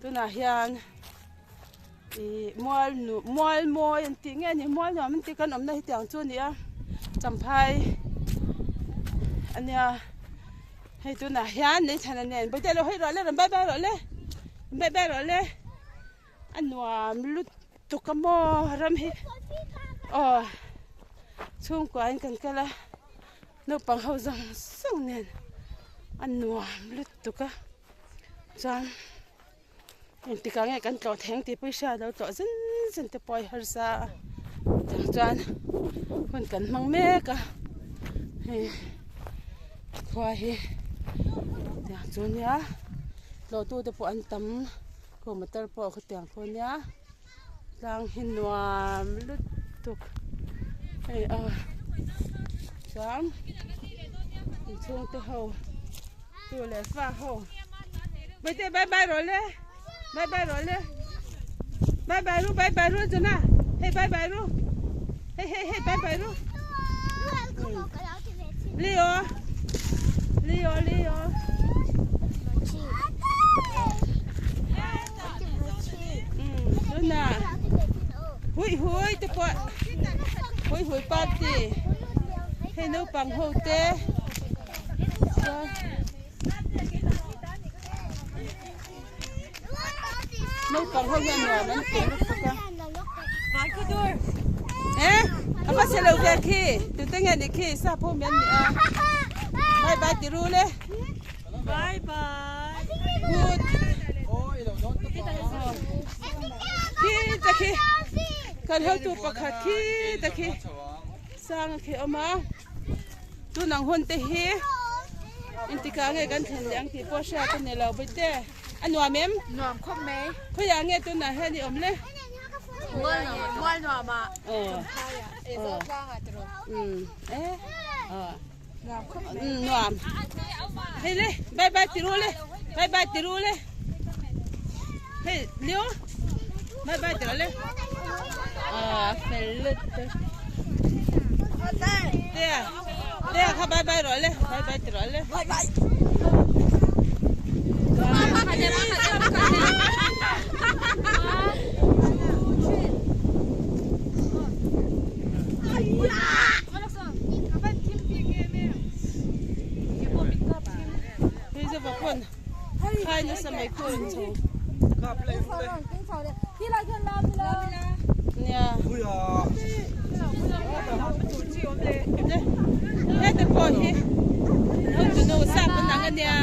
Tunah hian ih mual nu mual mawi an tih nge ni mual nuam an tih kan awmna hi tiang chu a ni a champhai a nia hei tunah hian Neithana nen bawihte alo hawi rawh le rawn bye bye rawh le bye bye rawh le a nuam lutuk a maw ram hi aw chhungkua in kan kal a naupang ho zawng zawng nen a nuam lutuk a. Chuan engtikah nge kan tlawh theng tih pawh i hria lo tlawh zen zen te pawh a harsa a tiang chuan hun kan hmang mek a hei khua hi tiang chu nia tlawh tu te pawh an tam khaw motor pawh khawtiang khaw nia tlang hi nuam lutuk hei a chuan inchhung te ho tu leh fa ho bye bye bye rawh le bye bye rawh le bye bye ru bye bye ru jona hei bye bye ru hei hei hei bye bye ru Leo Leo Leo Tuna hui hui te pawh hui hui party hei naupang ho te chuan naupang ho hian nuam an ti lutuk a eh a va che lo ve khi tute nge ni khi sap ho mian ni a bye bye ti ru le bye bye good khi te khi kan hotu pakhat khi te khi sang khi awm a tun ang hun te hi engtikah nge kan thlen leh ang tih pawh hriat a ni lo bawihte a nuam em nuam khawp mai khawiah nge tunah hian i awm le mual nuam ah aw e zo tlang ah tiraw um e aw nuam khawp mai um nuam hei le bye bye ti ru le bye bye ti ru le hei liu bye bye ti rawh le aw fel lutuk tea tea kha bye bye rawh le bye bye ti rawh le bye bye Hei zova pawn khai nasa mai khu rawn chho nia hete pawh hi hotunu sap an ang ania.